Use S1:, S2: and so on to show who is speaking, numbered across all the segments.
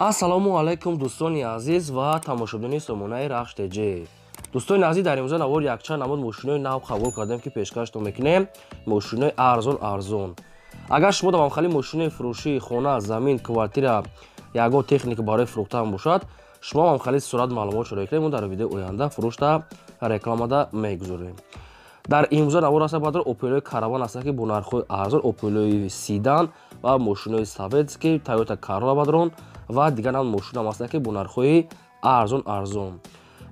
S1: Ассалому алайкум, дӯстони азиз ва тамошобинони сомонаи Рахш ТЖ. Дӯстони азиз, дар имрӯза навор якчанд намуд мошинои нав қабул кардем, ки пешкаштон мекунем. Мошинои арзон арзон. Агар шумо дар мамхали мошинои фурӯшии хона, замин, квартира, ягон техника барои фурӯхтан бошад, шумо мамхали сурат маълумот шуда кунед, мо дар видеои оянда фурӯшта рекламада мегузорем. Дар имрӯза навор аст баъдро Опелои Караван аст, ки бо нархҳои арзон, Опелои седан ва мошинои советский, Тойота Королла бадрон ва дигар нам мошинам аст, ки бо нархҳои арзон арзон.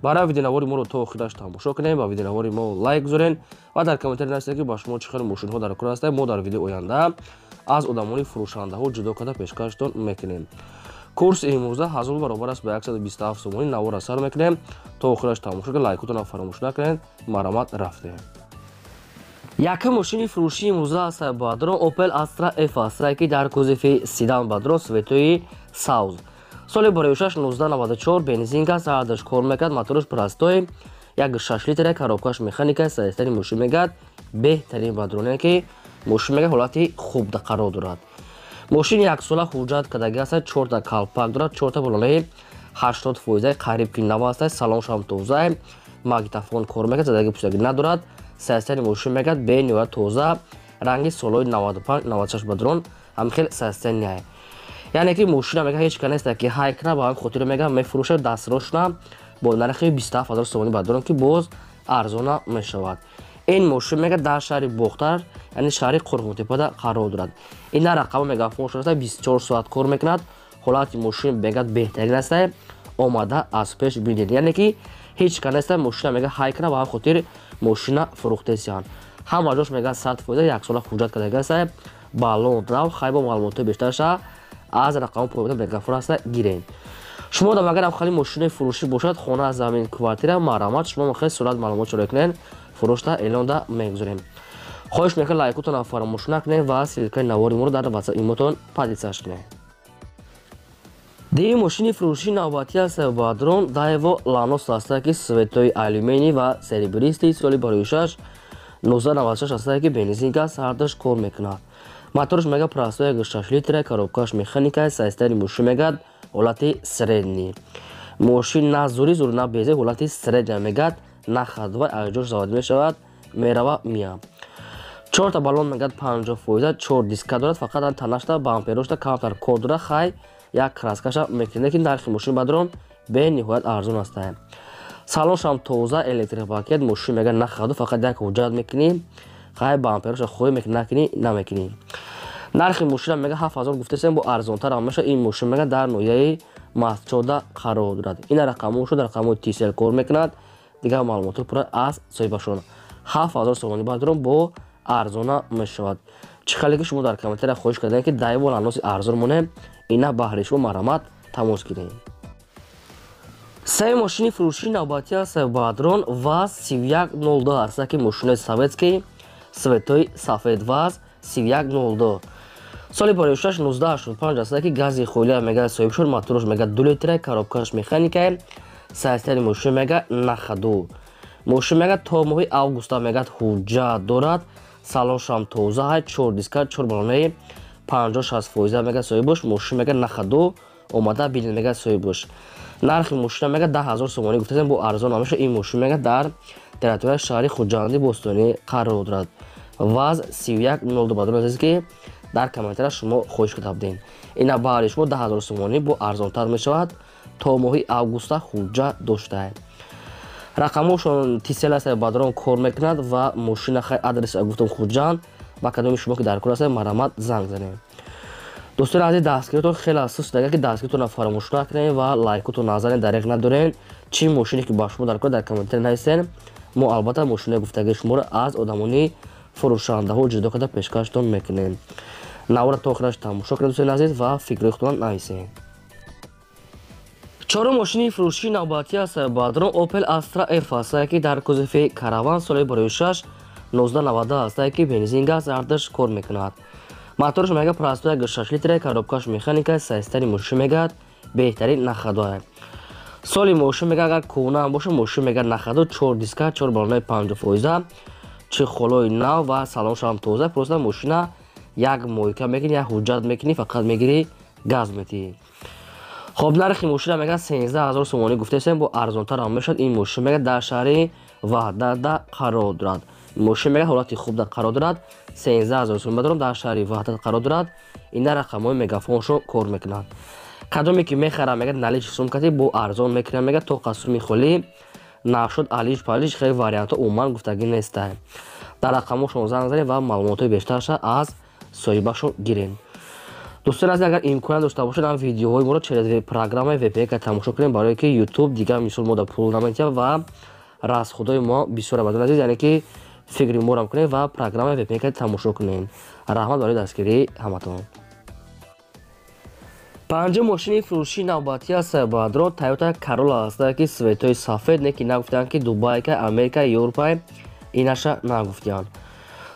S1: Барои видеонавори моро то охираш тамошо кунем ва видеонавори мо лайк гузорен ва дар комментарий нависед, ки ба шумо чӣ хел мошинҳо дар кор ҳастанд. Мо дар видеои оянда аз одамони фурӯшандаҳо ҷудо карда пешкаштон мекунем. Курси имрӯза 1000 баробар аст ба 127 сомонӣ. Наворро сар мекунем, то охираш тамошо кунед, лайкотонро фаромӯш накунед. Марҳамат, рафтем. Якум мошини фурӯшии имрӯза аст бадрон Opel Astra F аст, ки дар кузови седан бадрон, цветои сабз, соли барояшаш 1994, бензин аст, ҳардаш кор мекард, мотораш простой, 1,6 литра, коробкаш механика. Состояни мошин мегӯяд беҳтарин бадроне, ки мошин мегӯяд ҳолати хуб қарор дорад. Мошин яксола ҳуҷҷат кардаги аст, чорта калпак дорад, чорта болонаи 80 фоизаи, қариб ки нав аст, салоншам тоза, магнитофон кор мекард, задаги пӯшаги надорад. Состояни мошин мегӯяд бениҳоят тоза, ранги солҳои 95, 96 бадрон ҳам хел состояния, яъне ки мошина мега ҳеҷ ка неста, ки ҳай кна. Ба ҳамин хотиро мега мефурӯшад дастрошна бо нархи 27 000 сомонӣ бадрон, ки боз арзона мешавад. Ин мошин мега дар шаҳри Бохтар, яъне шаҳри Қурғонтепада қарор дорад. Ин на рақами мегафон шуда, 24 соат кор мекунад. Ҳолати мошин мегӯяд беҳтарин аст, омада аз пеш бинед, яъне ки ҳеҷ ка неста мошина мега ҳай кна. Ба ҳамин хотир мошина фурӯхтесиянд. Ҳама ҷош мега 100%, яксола ҳуҷҷат кардаги аст, баллон нав. Хай, бо маълумотҳои бештарша аз рақами поёна мегафон аста гирем. Шумо дам агар хали мошинаи фурӯшӣ бошад, хона, замин, квартира, марҳамат, шумо мехоҳед сурат маълумот шуда кунед, фурӯшта эълонда мегузорем. Хоҳиш мекунед, лайкотонро фаромӯш накунед ва ссылкаи навори моро дар ватсап имотон поделиться кунед. Дигар мошини фурӯшии навбатӣ аст бадрон Дайво Ланос аст, ки цветои алюминий ва серебристый, соли бароишаш 1996 аст, ки бензин, газ ҳардаш кор мекунад. Мотораш мега простой, 6 литра, коробкаш механика. Состояни мошин мегӯяд ҳолати средний. Мошин на зури зур, на безе, ҳолати средня мегӯяд, на ходовой, аҷош завод мешавад, мерава, мия. Чорта баллон мегӯяд 50%, чор диска дорад, фақат танашта, бамперошта камтар кор дорад. Хай, як краскаша мекунед, ки нархи мошин бадрон бениҳоят арзон аст. Салоншам тоза, электропакет. Мошин мега на ходу, фақат як ҳуҷҷат мекунӣ. Хай, бампероша хоҳӣ мекунӣ, накунӣ, намекунӣ. Нархи мошина мега 7000 гуфтесем, бо арзонтар меша. Ин мошин мега дар ноҳияи Мастчода қарор дорад. Ин рақамҳо шуд, рақамҳои Тисел кор мекунад. Дигар маълумотҳо пурра аз соҳибашон. 7000 сомонӣ бадрон, бо арзона мешавад. Чӣ хеле ки шумо дар комментария хоҳиш кардем, ки Дайво Ланоси арзон монем, ина баҳри шумо, марҳамат, тамос гирем. Сеи мошини фурӯшии навбатӣ аст бадрон ВАЗ 3102 аст, ки мошинои советский, цветои сафед, ВАЗ 3102, соли бароишаш 1985 аст, ки гази хоилия мега соҳиб шуд. Мотораш мега 2 литра, коробкаш механика. Состояни мошин мега на ходу. Мошин мега то моҳи августа мега ҳуҷҷат дорад, салоншам тоза ҳай, чор диска, чор балонаи 50-60% мега соҳибош. Мошин мега на ходу, омада бинед, мега соҳибош. Нархи мошина мега 10 000 сомонӣ гуфтасем, бо арзон намеша. Ин мошин мега дар территорияи шаҳри Хуҷанди бостонӣ қарор дорад. ВАЗ 3102 бадрон азиз, ки дар комментария шумо хоҳиш карда будем, ина баҳри шумо, 10 000 сомонӣ, бо арзонтар мешавад, то моҳи августа ҳуҷҷат доштае. Рақамҳошон Тисел аст бадрон, кор мекунад ва мошина. Хай, адрес гуфтам, Хуҷанд. Ба кадоми шумо ки дар кор ҳастед, марҳамат, занг занем. Дӯстони азиз, дастгиритон хеле суст. Агар ки дастгиритонро фаромӯш накунед ва лайкотон назарен дареғ надорен. Чӣ мошине ки ба шумо дар кор, дар комментария нависен, мо албатта мошинаи гуфтагии шуморо аз одамони фурӯшандаҳо ҷудо карда пешкаштон мекунем. Навора то охираш тамошо кунед, дӯстони азиз, ва фикрҳои худтон нависед. Чорум мошини фурӯшии навбатӣ аст бадрон Opel Astra F аст, ки дар кузови караван, соли бароишаш 1990 аст, ки бензин, газ ҳардаш кор мекунад. Мотораш мега простой, 6 литра, коробкаш механика. Состояни мошин мегӯяд беҳтарин, на ходу. Соли мошин мега агар кӯҳна боша, мошин мега на ходу, чор диска, чор балонаи 50%, чехолои нав ва салоншам тоза. Просто мошина як мойка мекунӣ, як ҳуҷҷат мекунӣ, фақат мегирӣ, газ метиҳӣ. Хоб нархи мошина мегӯяд 13 000 сомонӣ гуфтесем, бо арзонтар ҳам мешавад. Ин мошин мегӯяд дар шаҳри Ваҳдатда қарор дорад. Мошин мегӯяд ҳолати хубда қарор дорад. 13 000 сомонӣ дорам, дар шаҳри Ваҳдат қарор дорад. Ина рақамҳои мегафоншо кор мекунад. Кадоме ки мехарам мегӯяд наличный сумкати бо арзон мекунам, мегӯяд то қасуми холӣ нашуд, алиш палиш хеле вариантҳо умуман гуфтагӣ нестанд. Дар рақамҳошон занг занед ва маълумотҳои бештарша аз соҳибашон гиред. Дӯстони азиз, агар имконият дошта бошед, ҳам видеоҳои моро через программаи VPN тамошо кунем, барое ки YouTube дигар мисол мо да пул наметиҳад ва расходҳои мо бисёр аст. Азиз, яъне ки фикри морам кунед ва программаи VPN тамошо кунед. Раҳмат барои дастгирии ҳаматон. Панҷум мошини фурӯшии навбатӣ аст баъдро Toyota Corolla аст, ки цветои сафед, не ки нагуфтанд ки Дубайка, Америка, Европа, инаша нагуфтиянд.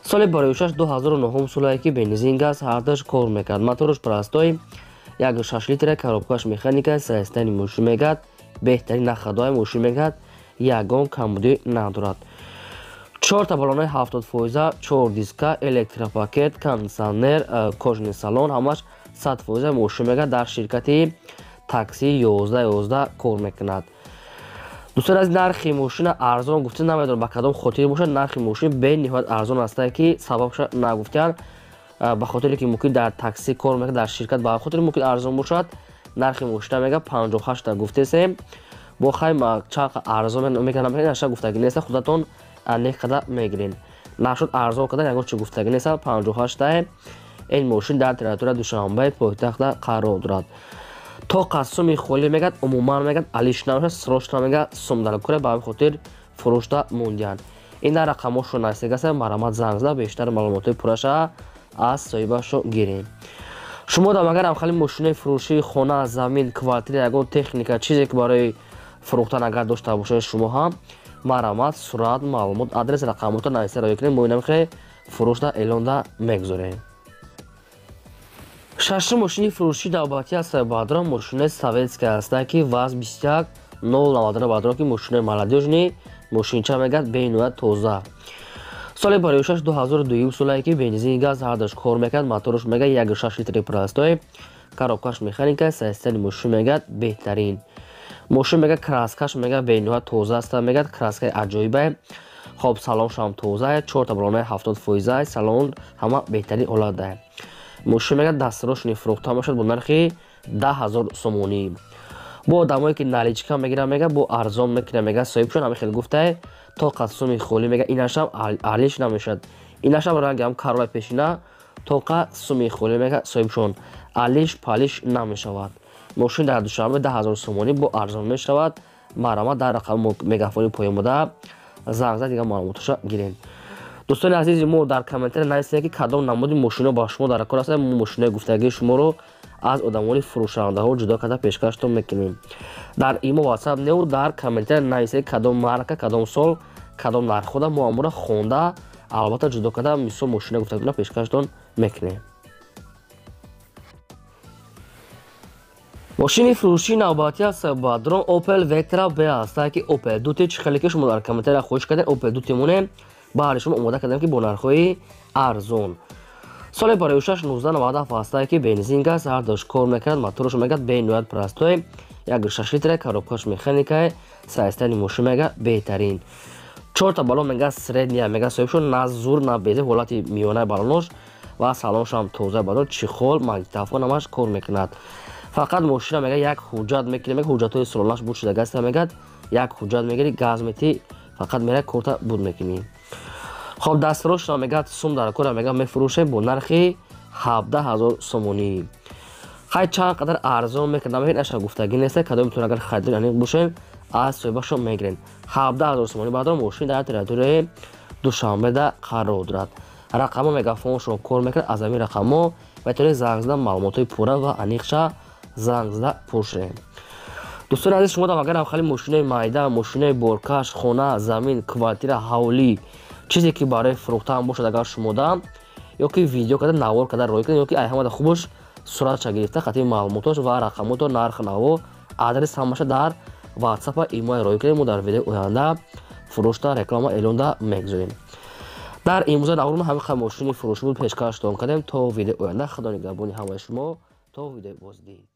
S1: Соли бароюшаш 2009 солае ки бензин, газ ҳардаш кор мекард. Мотораш простой 1,6 литра, коробкаш механика, состояни мошин мегӯяд беҳтарин нахадои мошин, мегӯяд ягон камбудӣ надорад. Чорта баллонаи 70 фоиза, чор диска, электропакет, кондитсионер, кожаный салон, ҳамаш 100 фоиза. Мошин мегӯяд дар ширкати такси 1111 кор мекунад. Дӯстон аз нархи мошина арзон гуфта намедонам ба кадом хотир бошад. Нархи мошин бениҳоят арзон аста, ки сабабша нагуфтиянд. Ба хотире ки мумкин дар такси кор мекунад, дар ширкат, ба хотири мумкин арзон бошад. Нархи мошина мега 58та гуфтесем, бо хай чанд арзон мекунад, наша гуфтагӣ неста, худатон аниқ када мегирен. Нашуд арзон када, ягон чи гуфтагӣ неста. 58та ин мошин дар территория Душанбе пойтахта қарор дорад. То қасуми холӣ мегӯяд, умуман мегӯяд алиш намешавад, срочно мегӯяд сум дар куре, ба ҳамин хотир фурӯшда мондиянд. Ин дар рақамҳошо наздик аст, марҳамат занг зада бештар маълумотҳои пурраша аз соҳибашо гирем. Шумо дам агар ҳамхали мошинаи фурӯшии хона, замин, квартира, ягон техника, чизе ки барои фурӯхтан агар дошта бошед, шумо ҳам марҳамат сурат, маълумот, адрес, рақамотро нависта роя кунед, мо инамхе фурӯшда эълонда мегузорем. Шашум мошини фурӯшии навбатӣ аст баъдро мошинаи советская аст, ки ВАЗ 21 092 баъдро, ки мошинаи молодёжный мошинча, мегӯяд бениҳоят тоза. Соли бароюшаш 2002 солае ки бензин, газ ҳардаш кор мекард. Мотораш мегӯяд 1,6 литри простой, коробкаш механика, состояни мошин мегӯяд беҳтарин. Мошин мегӯяд краскаш мегӯяд бениҳоят тоза аст, мегӯяд краскаи аҷоибае. Хоб, салоншам тозае, чорта балонаи 70 фоиза, салон ҳама беҳтарин ҳолатдае. Мошин мегӯяд дастрошни фурӯхта мешавад бо нархи 10 000 сомонӣ. Бо одамое ки наличка мегиранд, мегӯяд бо арзон мекунад, мегӯяд соҳибшон ҳамин хел гуфтае. То қасуми холӣ мегӯяд инашам алиш намешавад, инашам ранги ҳам Каролаи пешина, тоқа суми холӣ мегӯяд соҳибшон алиш палиш намешавад. Мошин дар Душанбе 10 000 сомонӣ бо арзон мешавад. Марҳамат дар рақами мегафони поён буда занг зад, дигар маълумоташа гирем. Дӯстони азизи мо, дар комментария нависед, ки кадом намуди мошино ба шумо дар кор аст. Мо мошинои гуфтагии шуморо аз одамони фурӯшандаҳо ҷудо карда пешкаштон мекунем. Дар имо, ватсап неу, дар комментария нависед, кадом марка, кадом сол, кадом нархода, мо амора хонда, албатта ҷудо карда, мисол мошинои гуфтагиро пешкаштон мекунем. Мошини фурӯшии навбатӣ аст бадрон Opel Vectra B аст, ки Opel Duty, чӣ хеле ки шумо дар комментария хоҳиш кардем, Opel Duty монем, баҳри шумо омода кардем, ки бо нархҳои арзон. Соли бароюшаш 1997 аст, ки бензин, газ ҳардаш кор мекунад. Мотораш мегӯяд бениҳоят простой 1,6 литра, коробкаш механикае, состояни мошин мегӯяд беҳтарин. Чорта баллон мегӯяд средняя, мегӯяд соҳибшон на зур, на безе, ҳолати миёнаи баллонош ва салоншам тоза баллон, чехол, магнитофон, ҳамаш кор мекунад. Фақат мошина мегӯяд як ҳуҷҷат мекунӣ, мегӯяд ҳуҷҷатҳои солонаш буд шуда гаста, мегӯяд як ҳуҷҷат мегирӣ, газ метӣ, фақат мерай корта буд мекунӣ. Хоб, дастрошна мегӯяд сум дар кора, мегӯяд мефурӯшем бо нархи 17 000 сомонӣ. Хай, чанд қадар арзон мекардам, наша гуфтагӣ неста. Кадомитон агар харидори аниқ бошем, аз соҳибашон мегирем. 17 000 сомонӣ баъдо мошин дар территорияи Душанбеда қарор дорад. Рақамҳо мегафоншон кор мекунад. Аз ҳамин рақамҳо метавонед занг зада, маълумотҳои пурра ва аниқша занг зада пуршем. Дӯстони азиз, шумо агар хали мошинаи майда, мошинаи боркаш, хона, замин, квартира, ҳавлӣ, чизе ки барои фурӯхтан бошад, агар шумода ё ки видео карда, навор карда рой кунед, ё ки ай ҳамада хубаш суратша гирифта, хати маълумотош ва рақамото, нарх наво, адрес, ҳамаша дар ватсапа, имои рой кунед, мо дар видеои оянда фурӯшта реклама эълонда мегузорем. Дар имрӯза навор ҳамин қадр мошини фурӯшӣ буд, пешкаштон кардем. То видеои оянда, худо нигаҳбони ҳамаи шумо, то видеои боздид.